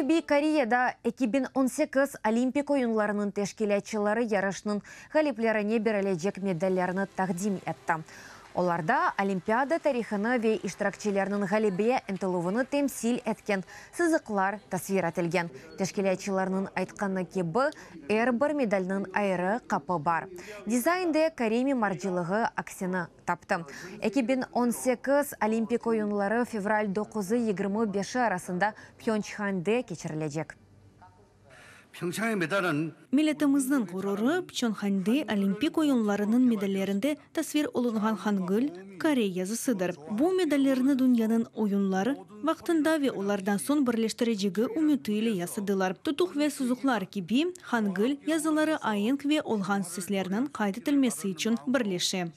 Cenübiy Koreyada 2018 Olimpik oyunlarınıñ teşkilâtçıları yarışnıñ ğaliplerine berilecek medallerni taqdim etti. Olarda Olimpiada tarihını ve iştirakçilerniñ ğalebe ıntıluvını temsil etken sızıqlar tasvir etilgen. Teşkilâtçılarnıñ aytqanı kibi, er bir medalniñ ayrı qapı bar. Dizaynde korey mimarcılığı aksini taptı. 2018 Olimpik oyunları fevral doquzı, 25-i arasında Pyonçhande keçirilecek. Milletimizniñ ğururı, Pçonhande Olimpik oyunlarınıñ medallerinde tasvir olunğan Hangıl, korey yazısıdır. Bu medallerni dünyanıñ oyunları vaqtında ve olardan soñ birleştirecegi ümüti ile yasadılar. Tutuq ve sızıqlar kibi, Hangıl yazıları aenk ve olğan seslerniñ qayd etilmesi içün birleşe.